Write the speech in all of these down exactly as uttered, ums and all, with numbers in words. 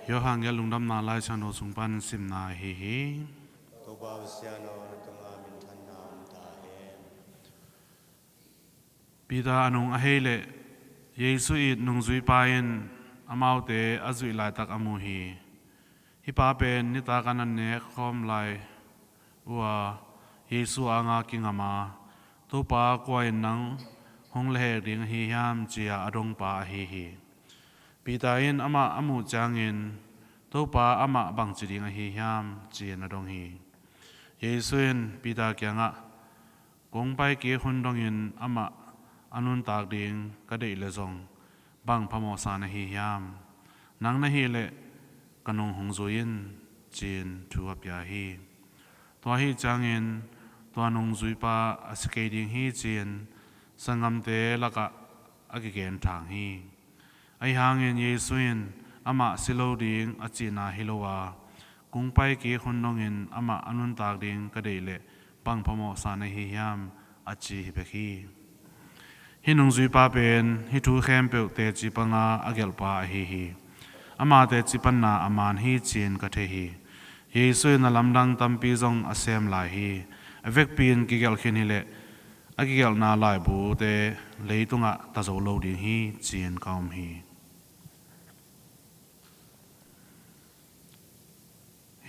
Johan gelh Lungdamna Laisiangtho sung pan simna ahi hi. Topa Pasian aw, na tungah minthanna om ta hen. Peter a nung a hei leh Jesu it nungzuipa in amaute a zuih laitak a mu hi. Hih pa pen nitak an a nek khawm lai uh a Jesu anga kingam a, "Topa, kua in nang hong lehhek ding ahi hiam?" ci-a a dongpa ahi hi. Peter in amah a muh ciangin, "Topa, amah bangci ding ahi hiam?" ci-in a dong hi. Jesu in Peter kiangah, "Kong paikik hun dongin amah a nuntak ding ka deih leh zong bang phamawhsa na hi hiam? Nang na hih leh ka nung hong zui in," ci-in thu a pia hi. Tua ahih ciangin tua nungzuipa a si kei ding hi ci-in sanggamte lakah a kigen thang hi. Ahi hangin Jesu in amah si lo ding a cihna hi lo a, "Kong paikik hun dongin amah a nuntak ding ka deih leh bang phamawhsa na hi hiam?" a ci hi bek hi. Hih nungzuipa pen hih thu khempeuh teci panga a gelhpa ahi hi. Ama teci panna a man hi ci-in ka thei hi. Jesu in a lamdang tampi zong a sem lai hi. A vekpi in kigelh khin hi leh a kigelhna laibute leitungah ta zo lo ding hi ci-in ka om hi.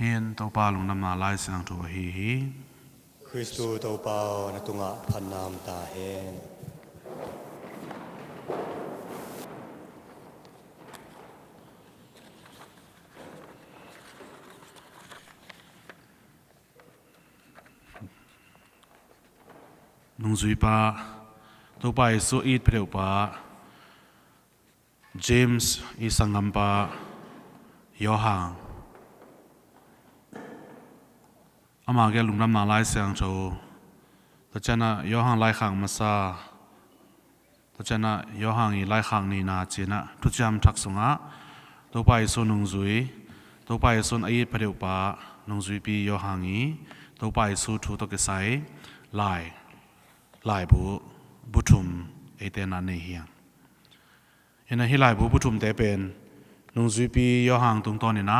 Hih in Topa Lungdamna Laisiangtho ahi hi. Khristu Topa aw, na tungah phatna om ta hen. Nungzuipa, Topa Jesu it pha deuhpa, James i sanggampa Johan, ama gelh Lungdamna Laisiangtho, tua ciangin Johan laikhak masa, tua ciangin Johan i laikhak nihna ci-in Thuciam Thak sungah Topa Jesu nungzui, Topa Jesu in a it pha deuhpa nungzuipi Johan i Topa Jesu thu tawh kisai lai, laibu, bu thum eite na nei hi hang. Hi-in hih laibu bu thumte pen nungzuipi Johan tungtawnin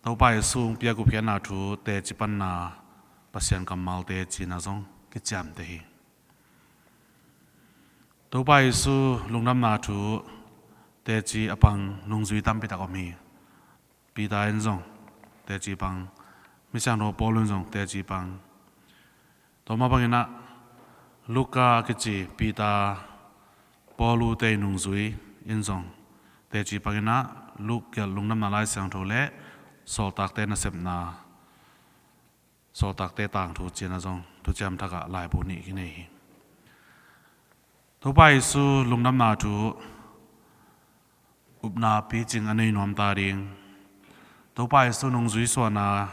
Topa Jesu hong piak gupkhiatna thu teci panna Pasian kammalte ci-in zong kiciamteh hi. Topa Jesu lungdamna thu teci a pang nungzui tampi tak om hi. Peter in zong teci pang, Misiangtho Paul in zong teci pang. Tua mah bangin Luka kici Peter, Paul ute nungzui in zong teci pangin Luke gelh Lungdamna Laisiangtho le Sawltakte Nasepna, Sawltakte Tangthu ci-in zong Thuciam Thak ah laibu nih kinei hi. Topa Jesu lungdamna thu upna picing a nei nuam ta ding, Topa Jesu nungzui suahna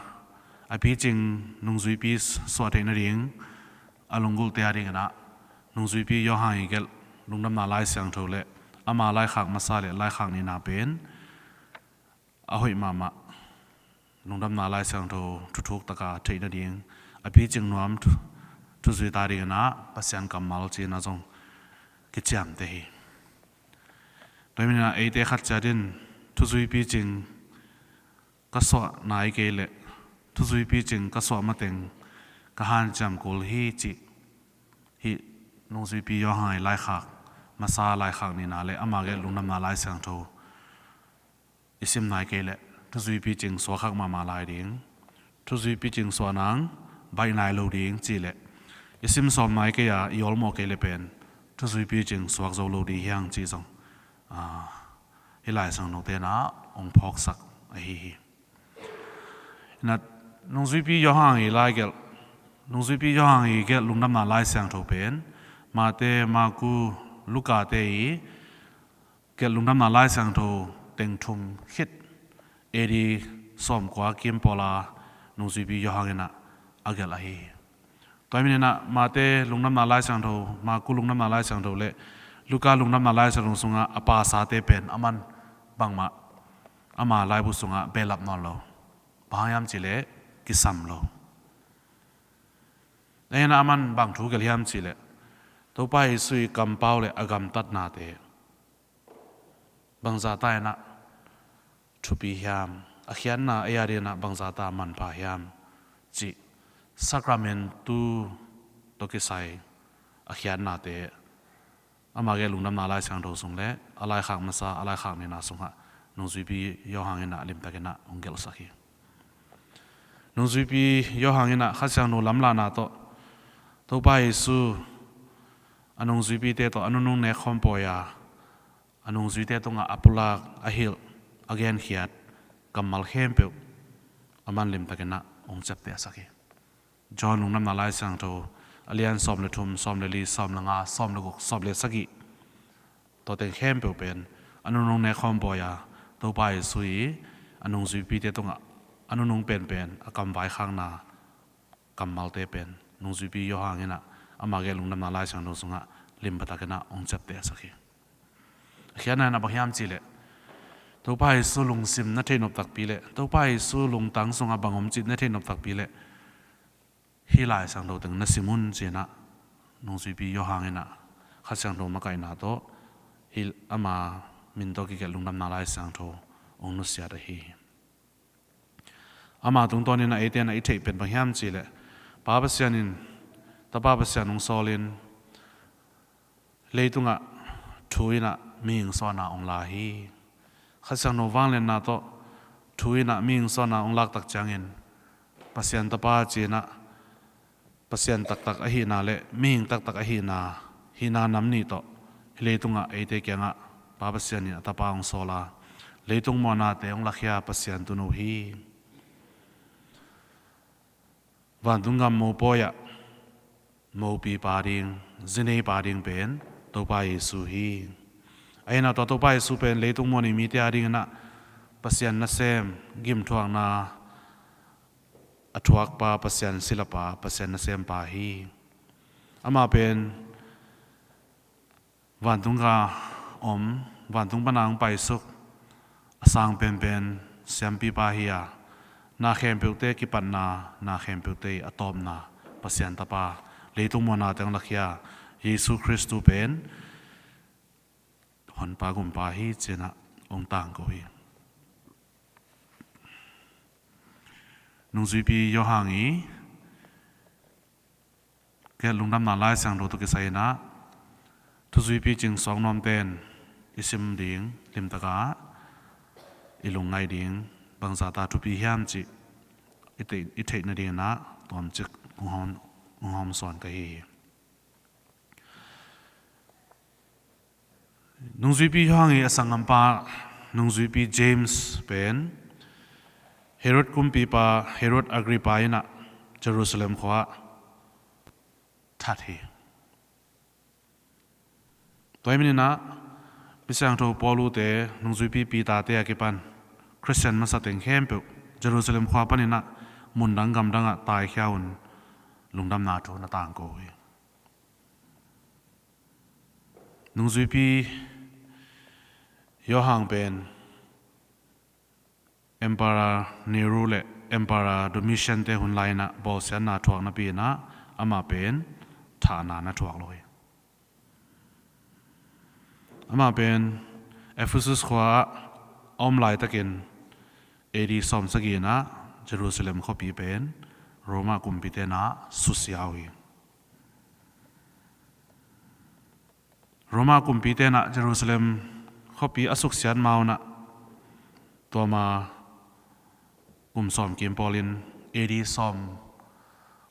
a picing nungzuipi suah theih nading a lunggulhte a dingin nungzuipi Johan i gelh Lungdamna Laisiangtho le ama laikhak masa le laikhak nihna pen a hoih mahmah. Lungdamna Laisiangtho thuthuk taka theih nading a picing nuam thu, thuzui ta dingin Pasian kammal ci-in zong kiciamteh hi. Tua hi manin eite khat ciat in thuzui picing ka suah nai kei leh thuzui picing ka suah mateng ka hanciam kul hi cih hih nungzuipi Johan i laikhak masa laikhak nihna le ama gelh Lungdamna Laisiangtho i sim nai kei leh thuzui picing suak hak mahmah lai ding, thuzui picing suah nang baih nai lo ding cih leh i sim sawm nai kei a i awlmawh kei leh pen thuzui picing suak zo lo ding hi hang cih zong, aa, hih Laisiangthote in hong phawksak ahi hi. Hi-in nungzuipi Johan i lai gelh, nungzuipi Johan i gelh Lungdamna Laisiangtho pen Mate, Marku, Lukate i gelh Lungdamna Laisiangtho teng thum khit A D sawmkua kim pawla nungzuipi Johan in a gelh ahi hi. Tua hi manin Mate Lungdamna Laisiangtho, Marku Lungdamna Laisiangtho le Luka Lungdamna Laisiangtho sungah a pasate pen aman bangmah ama laibu sungah behlap nawn lo. Bang hang hiam cih leh kisam lo. Ahi-in aman bang thu gelh hiam cih leh Topa Jesu i kampau le a gamtatnate bangzah ta in thupi hiam, a khiatna ei a dinah bangzata manpha hiam cih sakramentu tawh kisai a khiatnate ama gel lungdamna Lai Siangtho sung le a laikhak masa, a laikhak nihna sungah nungzuipi Johan innah limtakinah hong gelhsak hi. Nungzuipi Johan innah Kha Siangtho lamlahna tawh Topa Jesu a nungzuipite tawh a nunung nekkhawm pawi a, a nungzuite tungah a pulak, a hilh, a genkhiat kammal khempeuh a man limtakinah hong ciaptehsak hi. John lungdamna Lai Siangtho a lian sawm le thum, sawm le li, sawm le nga, sawm le guk, sawm le sagih, tua teng khempeuh pen a nunung nekkhawm pawi a, Topa Jesu i a nungzuipite tungah a nunung penpen a kamvaikhakna kammalte pen nungzuipi Johan innah ama gel lungdamna Lai Siangtho sungah limpatakinah hong ciaptehsak hi. A khiatna innah bang hiam cihleh, Topa Jesu lungsim na theih nop takpi le Topa Jesu lungtang sungah bang om cih na theih nop takpi le hih Lai Siangtho teng na sim un cinah nungzuipi Johan innah Kha Siangtho makaihna tawh hih ama min tawh kigelh lungdamna Lai Siangtho hong nusiat ahi hi. Ama tungtawninah eite innah i theih pen bang hiam cihleh, Pa Pasian in Tapa Pasian hong sawlin leitungah thu innah mihing sawlna hong la hi. Kha Siangtho vangliatna tawh thu innah mihing sawlna hong laktak ciangin Pasian Tapa cinah Pasian taktak ahihna le mihing taktak ahihna, hihna nam nih tawh hih leitungah eite kiangah Pa Pasian in a Tapa hong sawl a, leitung muanate hong lakhia Pasian tuuno hi. Vantung gam mopawi ah mopipa ding, zineipa ding pen Topa Jesu hi. Ahi innah tua Topa Jesu pen leitung muan i mite a dinginah Pasian nasem, gimthuakna a thuakpa, Pasian silapa, Pasian nasempa hi. Amah pen vantung ka om, vantung pana hong paisuk a sang penpen siampipa hi a, na khempeuhte kipatna, na khempeuhte a tawpna, Pasian Tapa, leitung muanate hong lakhia Jesu Khristu pen Honpa Gumpa hi cinah hong tangko hi. Nungzuipi Johan i gelh lungdamna Lai Siangtho tawh kisai innah thuzuipi cing suak nuamten i sim ding limtaka i lungngaih ding bangzata thupi hiam cih i theih, i theih nadinginah tuamcik hong hawm, hong hawm sawn ka hi hi. Nungzuipi Johan i a sanggampa nungzuipi James pen Herod kumpipa Herod Agrippa innah Jerusalem khua that hi. Tua hi maninah Misiangtho Paul ute nungzuipi Peter te a kipan Khristian masa teng khempeuh Jerusalem khua paninah mundang gamdangah taikhia un lungdamna thu na tangko hi. Nungzuipi Johan pen Emperor Nero le Emperor Domitian te hun lai innah bawlsiatna thuak napi innah amah pen thahna na thuak lo hi. Amah pen Ephesus khua ah a om laitakin A D sawm sagih innah Jerusalem khuapi pen Roma kumpite innah susia uh hi. Roma kumpite innah Jerusalem khuapi a suksiat ma unah tuama kum sawm kim pawlin A D sawm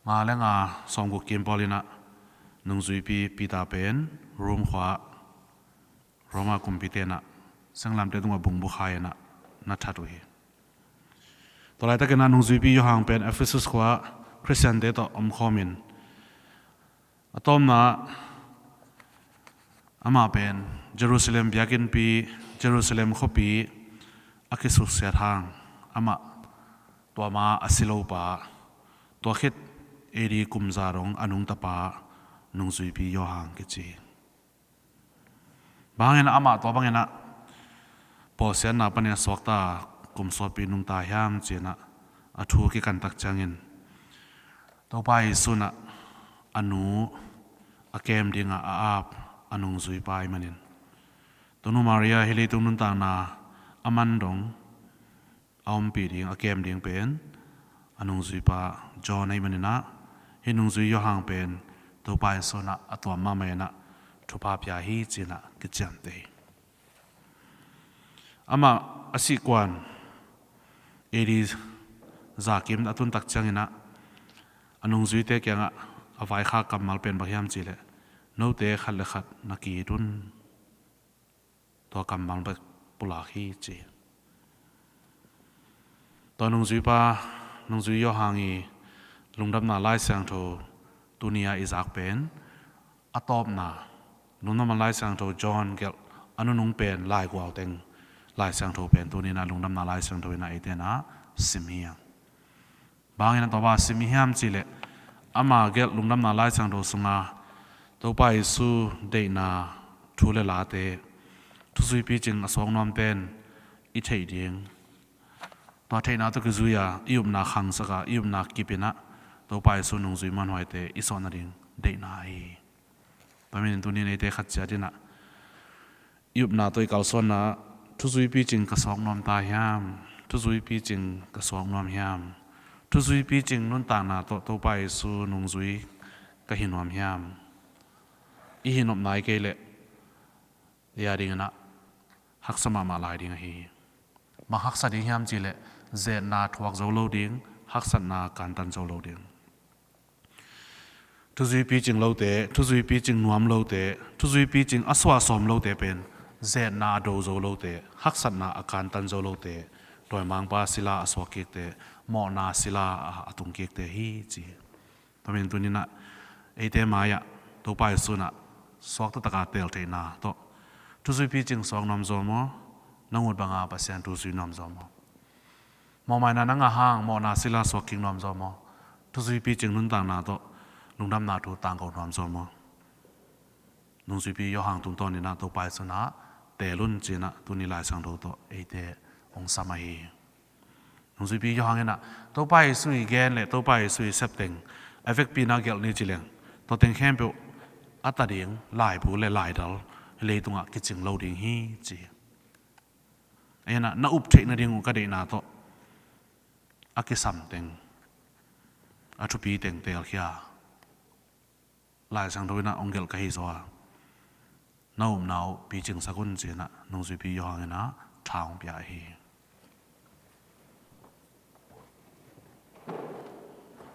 nga le nga, sawm guk kim pawlinah nungzuipi Peter pen Rome khua Roma kumpite innah singlamteh tungah bungbukhai innah na that uh hi. Tua laitakinah nungzuipi Johan pen Ephesus khua Khristiante tawh omkhawmin a tawmna amah pen Jerusalem biakinnpi, Jerusalem khuapi a kisuksiat hang amah tuama a si lopa, tua khit A D kum za dong a nungtapa nungzuipi Johan kici hi. Bang hanginah amah tua banginah bawlsiatna panin a suakta kum suakpi nungta hiam cinah a thu kikantak ciangin Topa Jesu innah a nu a kem dingah a ap a nungzuipa ahih manin Tonu Maria hih leitung nuntakna a man dong a ompih ding, a kem ding pen a nungzuipa John ahih maninah, hih nungzui Johan pen Topa Jesu inah a tuam mahmah inah thupha pia hi ci-inah kiciamteh hi. Amah a sihkuan A D za kim a tuntak cianginah a nungzuite kiangah a vaikhak kammal pen bang hiam cihleh, note khat le khat na ki-it un. Tua kammal bek pulak hi ci. Tua nungzuipa, nungzui Johan i lungdamna Lai Siangtho tuni-a i zak pen a tawpna, lungdamna Lai Siangtho John gelh a nunung pen laigual teng Lai Siangtho pen tuni-inah lungdamna Lai Siangtho inah eite inah sim hi hang. Bangin a tawpa sim i hiam cihleh, ama gelh lungdamna Lai Siangtho sunga Topa Jesu deihna thu le late, thuzui picing a suak nuamten i theih ding, tua theihna tawh kizui-a i upna khangsak a, i upna kip inah Topa Jesu nungzui manhuaite i suah nading deihna hi. Tua manin tuni-in eite khat ciat inah i upna tawh i kalsuanna, thuzui picing ka suak nuam ta hiam? Thuzui picing ka suak nuam hiam? Thuzui picing nuntakna tawh Topa Jesu nungzui ka hi nuam hiam? I hi nopna i kei leh, ei a dinginah haksa mahmah lai ding ahi hi. Bang haksa ding hiam cihleh, zetna thuak zo lo ding, haksatna kantan zo lo ding. Thuzui picing lote, thuzui picing nuam lote, thuzui picing a suah sawm lote pen zetna a do zo lote, haksatna a kantan zo lote, dawimangpa sila a suak kikte, mawhna sila a, a tung kikte hi ci. Tua manin tuni-inah eite mai-ah Topa Jesu inah suak taktaka teel theihna tawh, thuzui picing suak nuam zaw maw? Na ngut banga Pasian thu zui nuam zaw maw? Mawhmaina na ngah hang mawhna sila suak kik nuam zaw maw? Thuzui picing nuntakna tawh lungdamna thu tangko nuam zaw maw? Nungzuipi Johan tungtawninah Topa Jesu inah teel un ci-inah tuni Lai Siangtho tawh eite hong sam ahi hi. Nungzuipi Johan inah Topa Jesu i gen le Topa Jesu i septeng a vekpi-in a gelh ni ci leng, tua teng khempeuh a ta ding laibu le laidal leitungah kicing lo ding hi ci. Ei inah na up theih nading uh ka deihna tawh a kisam teng, a thupi teng teelkhia Lai Siangtho inah hong gelh ka hi zaw a, na upna uh picingsak un ci-inah nungzuipi Johan inah tha hong pia ahi hi.